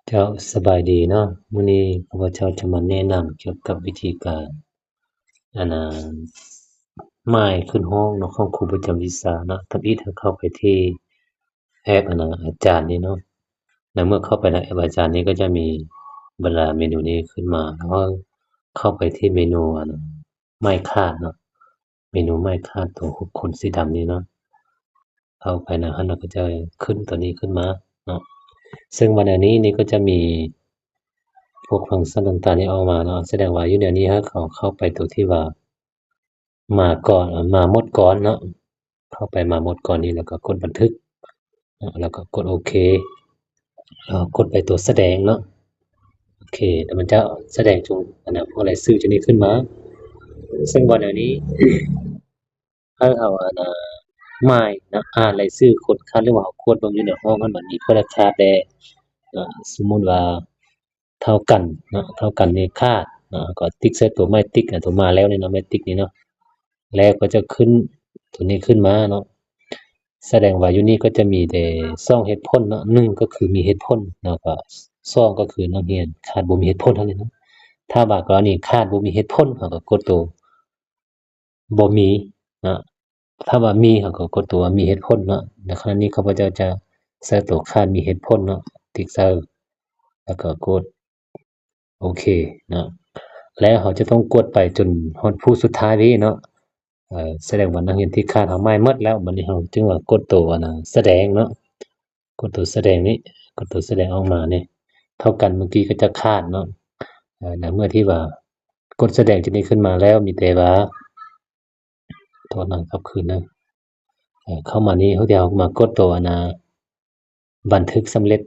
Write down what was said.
ເຈົ້າ ສະບາຍດີເນາະ. ມື້ນີ້ຂ້າພະເຈົ້າຈະມາແນະນຳກ່ຽວກັບວິທີການ ອັນນ່າ ໝາຍຂຶ້ນຫ້ອງເນາະ ຂອງຄູປະຈຳວິຊາເນາະ. ທຳອິດໃຫ້ເຂົ້າໄປທີ່ແອັບ ອັນນ່າ ອາຈານນີ້ເນາະ. ໃນເມື່ອເຂົ້າໄປໃນແອັບອາຈານນີ້ ກໍຈະມີບັນດາເມນູນີ້ຂຶ້ນມາ ແລ້ວເຂົ້າໄປທີ່ເມນູ ອັນນ່າ ໝາຍຂາດເນາະ. ເມນູໝາຍຂາດໂຕຫົກຂຸມສີດຳນີ້ເນາະ. ເຂົ້າໄປໃນຫັ້ນ ແລ້ວກໍຈະຂຶ້ນໂຕນີ້ຂຶ້ນມາເນາະ. ເຊິ່ງວ່າແນວນີ້ນີ້ກໍຈະມີພວກຟັງຊັນຕ່າງໆນີ້ອອກມາເນາະ. ສະແດງວ່າຢູ່ແນວນີ້ ເຮົາເຂົ້າໄປໂຕທີ່ວ່າມາກ່ອນ ມາໝົດກ່ອນເນາະ. ເຂົ້າໄປມາໝົດກ່ອນນີ້ ແລ້ວກໍກົດບັນທຶກ ແລ້ວກໍກົດໂອເຄ ແລ້ວກໍກົດໄປຕົວສະແດງເນາະ. ໂອເຄ ແລ້ວມັນຈະສະແດງຈຸ ອັນນ່າ ພວກລາຍຊື່ຈຸນີ້ຂຶ້ນມາ. ເຊິ່ງວ່າແນວນີ້ ໃຫ້ເຮົາ ອັນນ່າ ໝາຍເນາະ ອ່ານລາຍຊື່ຄົນຂາດ ຫຼືວ່າເຮົາກວດເບິ່ງຢູ່ໃນຫ້ອງຫັ້ນ ມັນມີຜູ້ໃດຂາດແດ່ເນາະ. ສົມມຸດວ່າ ເທົ່າກັນເນາະ ເທົ່າກັນນີ້ຂາດເນາະ ກໍຕິກໃສ່ຕົວໝາຍຕິກ ຕົວມາແລ້ວນີ້ເນາະ ໝາຍຕິກນີ້ເນາະ. ແລ້ວກໍຈະຂຶ້ນຕົວນີ້ຂຶ້ນມາເນາະ. ສະແດງວ່າຢູ່ນີ້ກໍຈະມີແຕ່ສອງເຫດຜົນເນາະ. ໜຶ່ງກໍຄືມີເຫດຜົນເນາະ ກໍສອງກໍຄືນັກຮຽນຂາດບໍ່ມີເຫດຜົນເທົ່ານັ້ນເນາະ. ຖ້າວ່າກໍລະນີຂາດບໍ່ມີເຫດຜົນ ເຮົາກໍກົດຕົວບໍ່ມີເນາະ. ຖ້າວ່າມີ ເຮົາກໍກົດຕົວວ່າມີເຫດຜົນເນາະ. ໃນຂະນະນີ້ຂ້າພະເຈົ້າຈະໃສ່ຕົວຂາດມີເຫດຜົນເນາະ ຕິກໃສ່ ແລ້ວກໍກົດໂອເຄເນາະ. ແລ້ວເຮົາຈະຕ້ອງກວດໄປຈົນຮອດຜູ້ສຸດທ້າຍນີ້ເນາະ. ເອີ ສະແດງວ່ານັກຮຽນທີ່ຂາດເຮົາໝາຍໝົດແລ້ວ. ບັດນີ້ເຮົາຈຶ່ງວ່າກົດໂຕ ອັນນ່າ ສະແດງເນາະ. ກົດໂຕສະແດງນີ້ ກົດໂຕສະແດງອອກມານີ້ ເທົ່າກັນເມື່ອກີ້ກໍຈະຂາດເນາະ. ເອີ ໃນເມື່ອທີ່ວ່າກົດສະແດງຈຸດນີ້ຂຶ້ນມາແລ້ວ ມີແຕ່ວ່າ ໂທດນະ ກັບຄືນເດີ. ເອີ ເຂົ້າມານີ້ ເຮົາ ດຽວເຮົາມາກົດໂຕ ອັນນ່າ ບັນທຶກສຳເລັດ